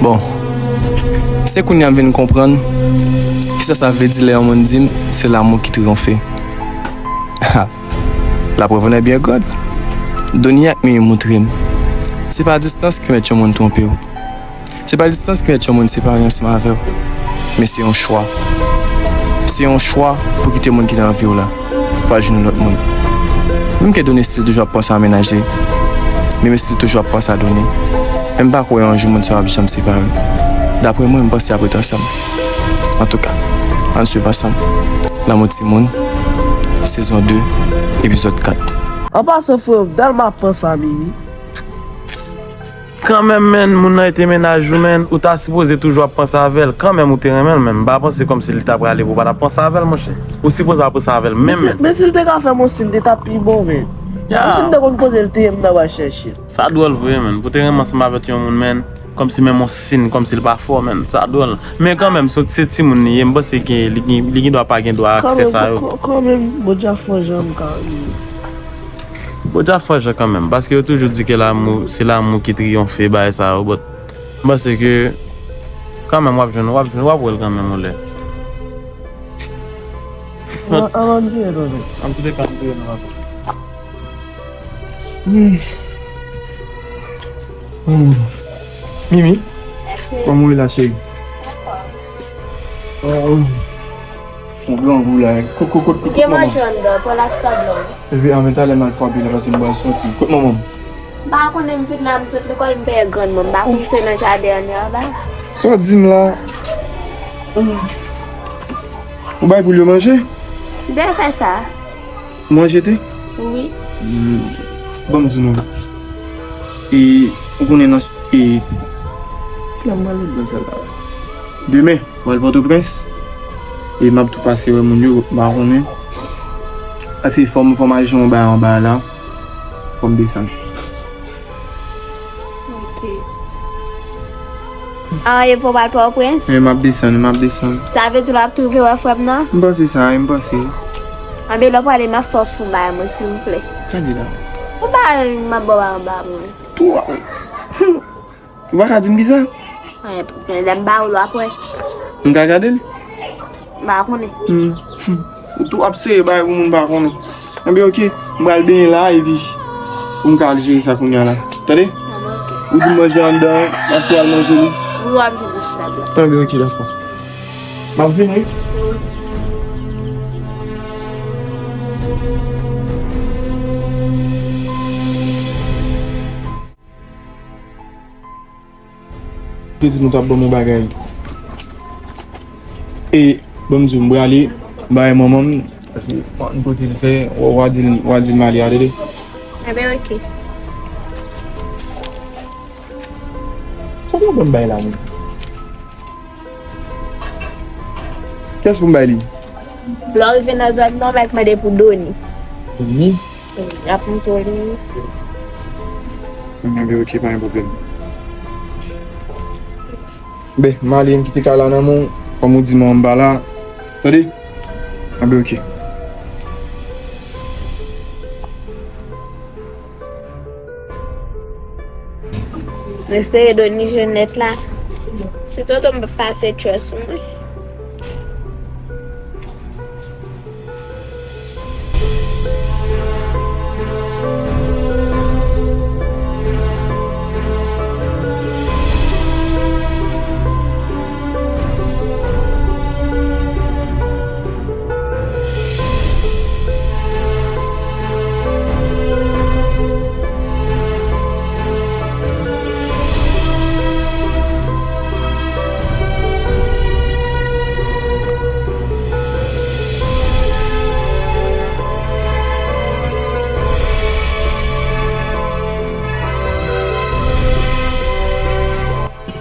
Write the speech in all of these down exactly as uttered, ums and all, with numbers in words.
Bon, se kounye a m vin konprann kisa sa vle di lè yon moun di m se l'amour qui triomphe. Ha! La preuve en est bien grande. Donia ak Mimi montre m se pa distans ki mèt yon moun twonpe w. Se pa distans ki mèt yon moun separe ansanm avè w. Men se yon chwa. Se yon chwa pou kite moun ki nan vi w la pou al jwenn yon lòt moun. Menm ke Doni still toujou ap panse a mennaj li, Mimi still toujou ap panse a Doni. Men m pa kwè yon jou moun sa yo ap janm separe. Daprè mwen, m panse y ap ret ansanm. Antouka, ann swiv ansanm Lanmou Timoun, sezon de, epizòd kat. An pasan, frè, m tèlman ap panse a Mimi. Kanmenm, menn, moun nan rete mennaj ou, menn, ou ta sipoze toujou ap panse avè l. Kanmenm, ou te renmen l, menn. M pa panse kòmsi li ta prale pou w pa t ap panse avè l, monchè. Ou sipoze ap panse avè l, menm, menn. Men si l te ka fè m yon siy, li t ap pi bon, menn. Ya. Menm si m te konn kote l te ye, m ta pral chèche l. Sa dwòl vre, menn. Pou te renmen ansanm avèk yon moun, menn, kòmsi menm yon siy, kòmsi l pa fè w, menn. Sa dwòl. Men kanmenm, se, se timoun li ye, m panse ke li gen, li gen dwa pa gen dwa aksè sa yo. Kanmenm, kanmenm, Bondye ap fè yon jan m ka rive. Bon, dja fè jan kanmenm, paske yo toujou di ke l'amour, c'est l'amour qui triomphe, bagay sa yo, but m panse ke kanmenm w ap jwenn, w ap jwenn, w ap wè l kanmenm yon lè. An, an, an, m touye nou, non. An tou de ka, m touye nou, papa. Hmm. Hmm. Mimi, kòman w ye la, cheri? Oh. Yon grangou la. Kot, kot, kot, kot, kot manman m? Gen manje anndan, pran lasta blan. Epi an men talè m al frape la paske m pral soti. Kot manman m? M pa konnen, m vin la, m sot lekòl, m peye grann mwen. M pa konn se nan jaden an li anba. Sa w di m la? Ou bay poul yo manje? M te fè sa. Manje te? Wi. Hmm, ban m di nou. E, ou konnen nan, e, kilè m pral anndan sa la? Demen, m pral Pòtoprens. E m ap tou pase wè moun yo, m pa konnen. Paske fò m, fò m al jwenn yon bagay anba la. Fò m desann. Ok. An, e fò w pral Pòtoprens? Wi, m ap desann, m ap desann. Sa vle di w ap tou rive wè frè m nan? M panse sa, wi, m panse. Anben, lè w prale, m ap fè w fè yon bagay mwen, silvouplè. Sa li la? Yon bagay m ap ba w anba mwen. Tou a. Ou pa ka di m kisa? Lè m ba w l, w ap wè. M ka gade l? M pa konnen. Hmm. Ou tou ap sere bagay pou moun pa konnen. Enben, oke. M pral benyen la, epi pou m ka al jere sa kounye a la. Tande? Enben, oke. Ou di m manje anndan, m ap tou al manje li. Wi, w ap jwenn li sou tab la. Enben, oke, dakò. M ap vini, wi. Te di nou t ap ban m yon bagay. E, ban m di w, m prale, m bay manman m, paske m kote l se, w a, w a di l, w a di l m ale a, tande? Enben, oke. Sa w ap ban m bay la menm? Kiyès pou m bay li? Lè w rive nan zòn nan, w mèt mande pou Doni. Doni? Wi, y ap montre w li. Enben, oke, pa gen pwoblèm. Ben, m ale, m kite kay la nan men w, kòm ou di m anba la. Tande? Enben, oke. M espere Doni jwenn lèt la. Si tonton m pa pase tchè sou mwen.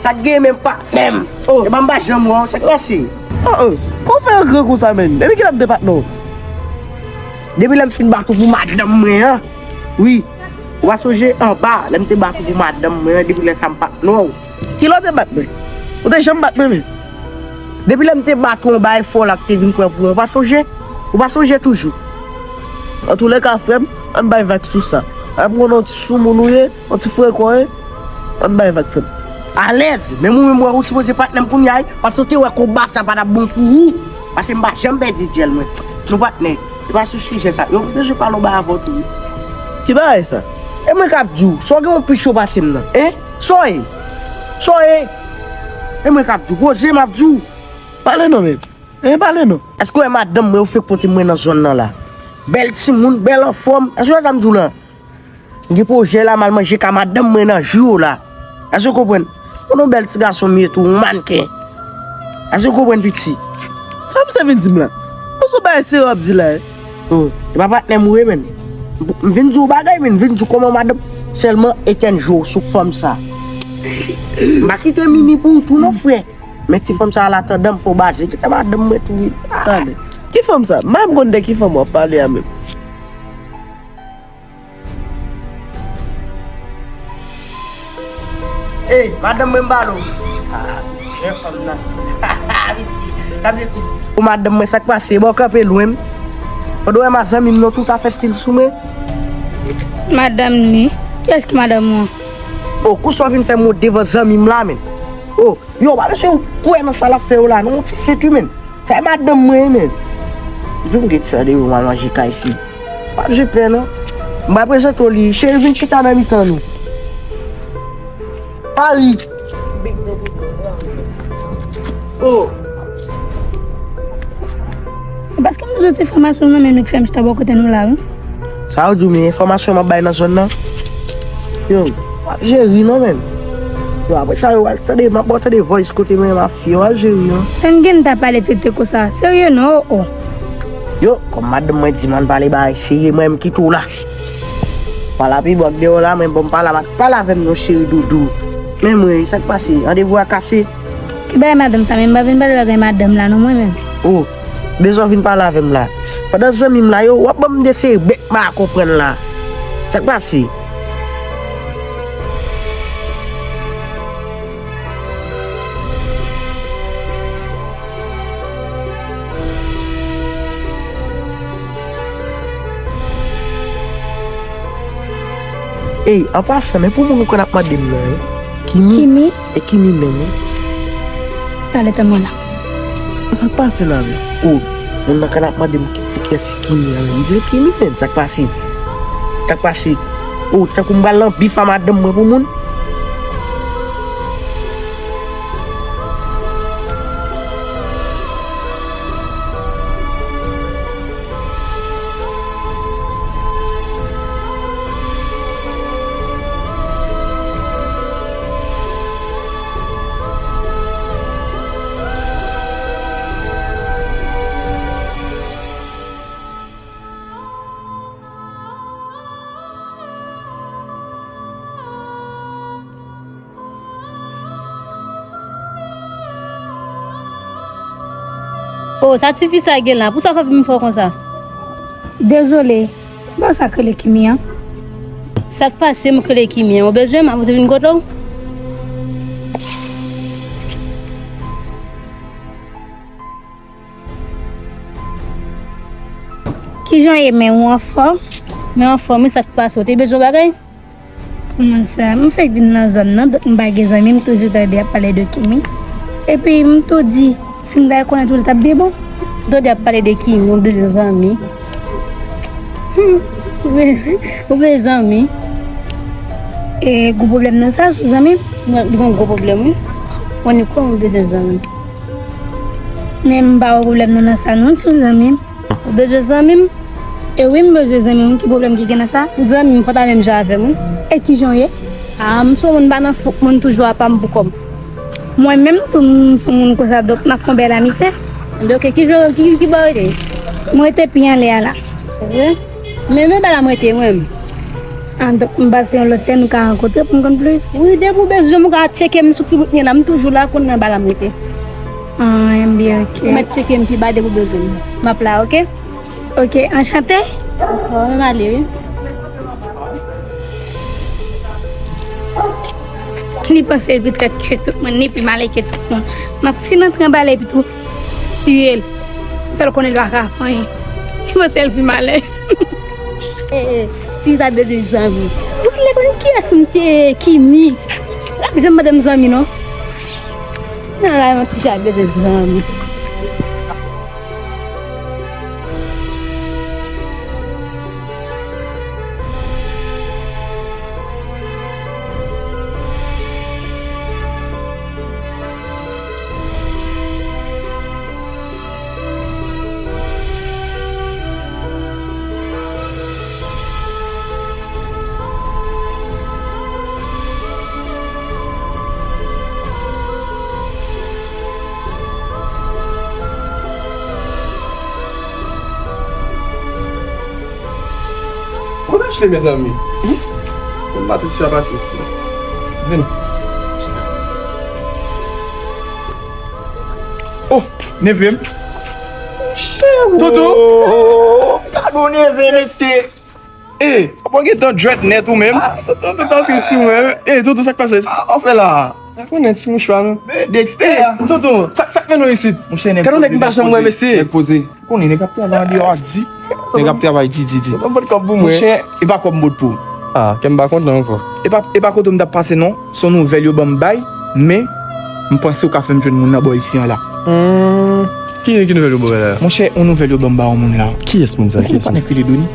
Sa t gen menm patnè m. Oh. Epa m pa janm wè w, sa k pase? Oh, oh. Kòman w fè grangou sa, menn? Depi kilè m te patnè w? Depi lè m fin bat ou pou madanm mwen an. Wi. Ou pa sonje anba, lè m te bat ou pou madanm mwen an, depi lè sa m patnè w. Kilè w te bat mwen? Ou te janm bat mwen, menn? Depi lè m te bat ou anba efò la k te vin pran pou ou, ou pa sonje? Ou pa sonje toujou? Antoulèka, frè m, ann bay vag sou sa. A, m konnen w ti soumoun ou ye, w ti frekan w ye. Ann bay vag, frè m. Alèz. Menm ou menm wè ou sipoze patnè m kounye a wi. Paske w te wè konba sa pa t ap bon pou ou. Paske m pa janm pèdi djèl mwen. Nou patnè. E pa sou sijè sa. Yo, m bezwen pale yon bagay avè w tou wi. Ki bagay sa? E mwen k ap di w. Sa w gen yon pi cho pase m nan. Hein? Sa w ye? Sa w ye? E mwen k ap di w. Poze m ap di w. Pale non menm. Hein, pale non. Èske w wè madanm mwen yo fenk pote mwen nan zòn nan la? Bèl timoun, bèl anfòm. Èske w wè sa m di w la? M gen pwojè la, m al manje ka madanm mwen nan jou yo la. Èske w konprann? Ou yon bèl ti gason m ye tou, yon mannken. Èske w konprann, piti? Sa misye vin di m la? Bon, se yon bagay serye w ap di la, wi. Oh, e pa patnè m ou ye, menn. M vin di w bagay, menn. M vin di w kòman madanm. Sèlman etèn je w sou fanm sa. M pa kite Mimi pou ou tou non, frè. Men ti fanm sa la tandan m fò baze. Kite madanm mwen tou wi. Ah. Tande. Ki fanm sa? M pa menm konn de ki fanm w ap pale a menm. Ey, madanm mwen m pale w. Ah, piti, men fanm nan. Piti, sa vle di. O madanm mwen, sa k pase? Bon, kanpe lwen m. Pandan w wè ma zanmi m nan tou ta fè stil sou mwen. Madanm li? Kiyès ki madanm ou an? O, kou sa w vin fè m wont devan zanmi m la, menn. O, yo, pa mesye kwè nan sa l ap fè yo la, non, ti feti, menn. Sa e madanm mwen, menn. Di m gen ti sa de yo, m al manje kay fi. Pa bezwen pè, non. M pral prezante w li. Cheri, vin chita nan mitan nou. Paris. Oh. Paske m bezwen ti enfòmasyon nan men nou k fè m chita bò kote nou la, wi. Sa yo di w, men enfòmasyon m ap bay nan zòn nan. Yo, w ap jere non, menn. Yo, apre sa, yo, w al tande, m ap ba w tande voice kote mwen, m ap fye, w al jere non. Tann gen ta pale trete konsa. Serye non, oh, oh. Yo, kòm madanm mwen di m ann pale bagay serye, mwen m kite w la. Pale pi bò k deyò la, mwen bon m pale, pale avè m non, cheri doudou. Men mwen, sa k pase? Randevou a kase? Ki bagay madanm sa menm? M pa vin pale bagay madanm la non mwen menm. Oh, bezwen vin pale avè m la. Pandan zanmi m la yo, w ap ban m de seri bèk m pa konprann la. Sa k pase? Ey, an pasan, men pou moun ou konn ap mande m nan, wi. Kimi? Kimi? E Kimi menm, wi. Talè tan mwen la. Sa k pase la, menm? O, moun nan konn ap mande m ki, ki, kiyès ki Kimi an, menm. M di l Kimi, menm. Sa k pase? Sa k pase? O, tankou m pral nan bif a madanm mwen pou moun? O, sa tifi sa gen la, pou sa fè vin fò konsa? Dezole, bon sa k rele Kimi an? Sa k pase, m k rele Kimi an? Ou bezwen m, avance vin kote w? Kijan w ye, men ou anfòm? Men anfòm, wi, sa k pase? Ou te bezwen bagay? Kòman sa? M fèk vin nan zòn nan, donk m pa gen zanmi, m toujou tande y ap pale de Kimi. Epi m tou di, si m ta konnen tou, l t ap byen bon. M tande y ap pale de Kimi, ou bezwen zanmi. Hmm, ou bezwen zanmi. E gwo pwoblèm nan sa, sou zanmi m? Mwen, li gon gwo pwoblèm, wi. Mwen, ni kòman m bezwen zanmi. Men m pa wè pwoblèm nan nan sa non, sou zanmi m. Ou bezwen zanmi m? E wi, m bezwen zanmi m. Ki pwoblèm ki gen nan sa? Zanmi m, fò w ta menm jan avè m, wi. E kijan w ye? A, m se yon moun m pa nan fouk, moun toujou apa m pou kò m. Mwen menm tou, m se yon moun konsa, donk n ap fè yon bèl amitye. Enben, oke, kijan, ki, ki bò w rete? Mwen rete pi anlè a la. Vre? Men, men pa la m rete, mwen menm. A, donk, m pase yon lòt lè, nou ka rankontre pou m konn plis. Wi, depi w bezwen m, ou ka tcheke m sou ti bout nèg la, m toujou la, konnen nan ba la m rete. A, enben, oke. Ou mèt tcheke m pi ba depi w bezwen m. M ap la, oke? Oke, anchante. Ankò, men m ale, wi. Li panse l pi trèt ke tout moun, li pi malen ke tout moun. M ap fin antre anba l epi tou tiye l. Fè l konnen l pa ka fè anyen. Li panse l pi malen. Eh, eh, ti sa bezwen zanmi. Ou vle konn kiyès m te, Kimi? L ap janm mande m zanmi non. Nan la yon ti jan bezwen zanmi. Kote Ashley, mezanmi? Mwen pa tout fè pati. Vin. Oh, neve m. Toto. Gade yon neve, mesye. E, w ap gen tan dread nèt ou menm. Toto, Toto, antre sou mwen. E, Toto, sa k pase? Sa w fè la? Sa konnen ti mouchwa nou. Dexter. Toto, sa, sa k mennen w isit? Monchè, nèg poze, nèg poze. Ou konnen nèg ap travay andeyò a di. Nèg ap travay di, di, di. Monchè, e pa kòb m pot pou ou. Ah, kè m pa kontan ankò. E pa, e pa kote m t ap pase non. Se yon nouvèl yo ban m bay, men m panse ou ka fè m jwenn moun nan bò isi an la. Hmm. Ki, ki nouvèl yo ban w la? Monchè, yon nouvèl yo ban m ba yon moun la. Kiyès moun sa? Ou konnen patnè k rele Doni?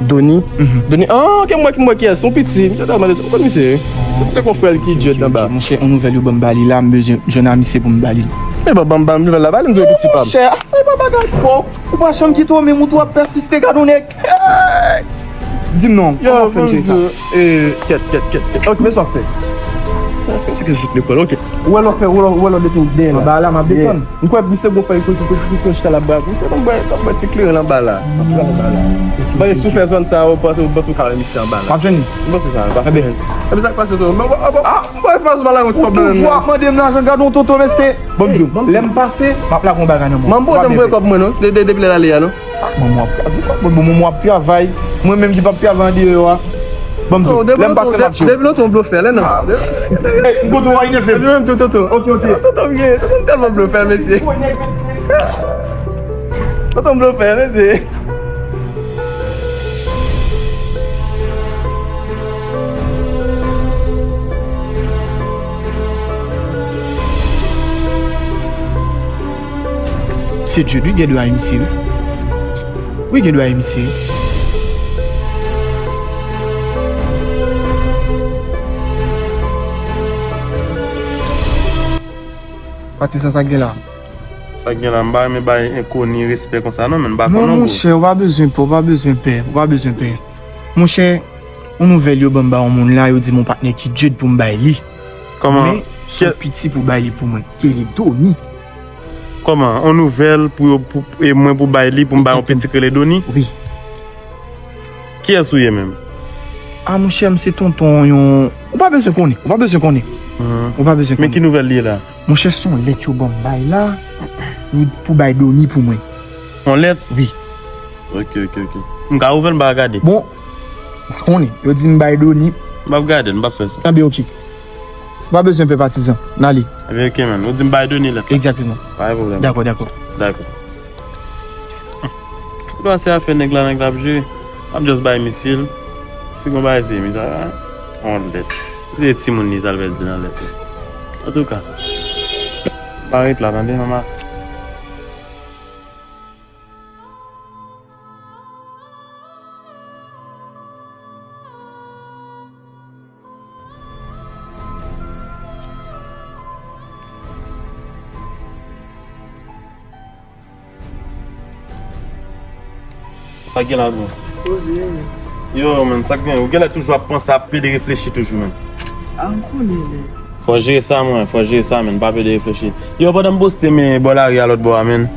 Doni? Mhm. Doni, ah, ok, m wè, m wè kiyès. Yon piti, misye tèlman de, ou konn misye? Se, se konfrè l ki dread anba. Monchè, yon nouvèl yo ban m ba li la, m bezwen jwenn a misye pou m ba li. Men ban, ban, ban m nouvèl la, ba li, m dwe piti pa m. Monchè, sa e pa bagay. Bon, ou pa janm kite w menm, ou tou ap pèsiste, gade yon nèg. Hey! Di m non, kòman w fè m jere sa? Eh, kèt, kèt, kèt, kèt. Ok, men sa w ap fè. Èske se ke jouk lekòl? Ok. Ou wè lè w fè, ou wè lè w desann dèyè la. Anba la, m ap desann. M kwè misye gon fèy kote, kote, kote, chita la bra. Misye ban m bwè, ban m bwè ti kleren anba la. M ap pran anba la. Bon, si w fè zòn sa, ou panse, ou panse w ka wè misye anba la. M ap jwenn li. M panse sa, pase. Epi sa k pase tou? Bon, bon, bon, ah, m pa fè anba la, yon ti kòb nan men m. Ou toujou ap mande m lajan, gade yon toto, mesye. Bon, lè m pase, m ap lage yon bagay nan men w. Mwen m poze m voye kòb mwen non, de, de, depi lè l ale a non. Ah, manman w ap kraze kòb mwen, bon, manman w ap travay. Mwen menm ki p ap travay andeyò a. Ban m di w, lè m pase m ap jere. Depi lontan w blofè, lè non. Ey, m kontan w a inève m. Depi menm tou, tonton. Ok, ok. Tonton m gen, tonton m tèlman blofè, mesye. Tonton m blofè, mesye. Se Jude wi, gen dwa e misye wi. Wi, gen dwa e misye wi. Patizan, sa k gen la? Sa k gen la, m pa renmen bay enkoni respè konsa non, men m pa konn non, bro. Non, monchè, ou pa bezwen pè, ou pa bezwen pè, ou pa bezwen pè. Monchè, yon nouvèl yo ban m ba yon moun la, yo di m yon patnè ki dread pou m bay li. Kòman? Men, se yon piti pou bay li pou mwen, ki rele Doni. Kòman? Yon nouvèl pou yo, pou, e mwen pou bay li, pou m bay yon piti ki rele Doni? Wi. Kiyès ou ye menm? Ah, monchè, m se tonton yon, ou pa bezwen konnen, ou pa bezwen konnen. Mhm. Ou pa bezwen konnen. Men ki nouvèl li ye la? Monchè, se yon lèt yo ban m bay la, pou bay Doni pou mwen. Yon lèt? Wi. Ok, ok, ok. M ka ouvè l, m pa gade. Bon, m pa konnen. Yo di m bay Doni. M p ap gade l, m p ap fè sa. Anben, ok. Ou pa bezwen pè, patizan. N ale. Anben, ok, man. Ou di m bay Doni lèt la. Egzakteman. Pa gen pwoblèm. Dakò, dakò. Dakò. Tout sa se afè nèg la, nèg la ap jere. M ap just bay misye l. Si gon bagay se misye a, yon lèt. Se timoun li, sa l pèdi nan lèt la. Antouka, pa ret la, tande, manman. Sa k gen la, bro? Poze, men. Yo, man, sa k gen? Ou genlè toujou ap panse, ap pede reflechi toujou, man. A, m konnen, men. Fò jere sa, mwen. Fò jere sa, man. Pa pede reflechi. Yo, pandan m poste, men, bò lari a lòt bò a, man.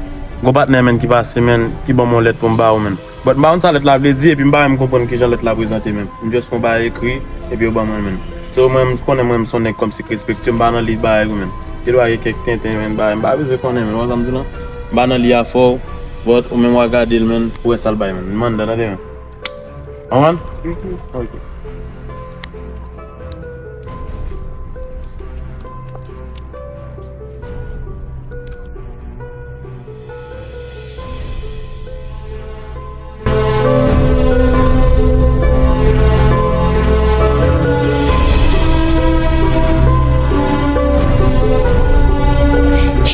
Gon patnè, man, ki pase, man, ki ban m yon lèt pou m ba ou, man. But m pa konn sa lèt la vle di, epi m pa menm konprann kijan lèt la prezante menm. M just wè yon bagay ekri, epi yo ban mwen l menm. So, mwen, m konnen mwen, m se yon nèg kòmsi k respekte w, m pa nan li bagay ou menm. Gen dwa gen kèk tenten, menm bagay, m pa bezwen konnen, menm, ou konn sa m di w lan? M pa nan li afè w, but ou menm w a gade l, menm, pou wè sa l bay, menm. M anndan, tande, menm. Konprann? Mhm. Ok.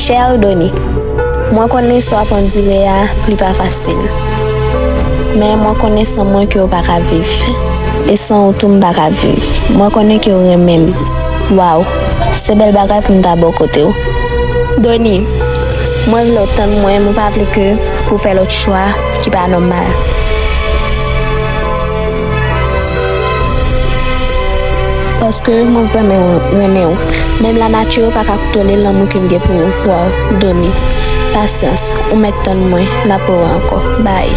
Chè Doni, mwen konnen sa w ap andire a, li pa fasil. Men mwen konnen san mwen ke w pa ka viv. E san ou tou m pa ka viv. Mwen konnen ke w renmen m. Waw, se bèl bagay pou m ta bò kote w. Doni, mwen vle w tann mwen, mwen pa vle ke pou w fè lòt chwa ki pa nòmal. Paske mwen vrèman renmen w. Menm lanati pa ka kontwole lanmou ke m gen pou ou. Waw, Doni. Pasyans, ou mèt tann mwen, n ap wè ankò. Bay.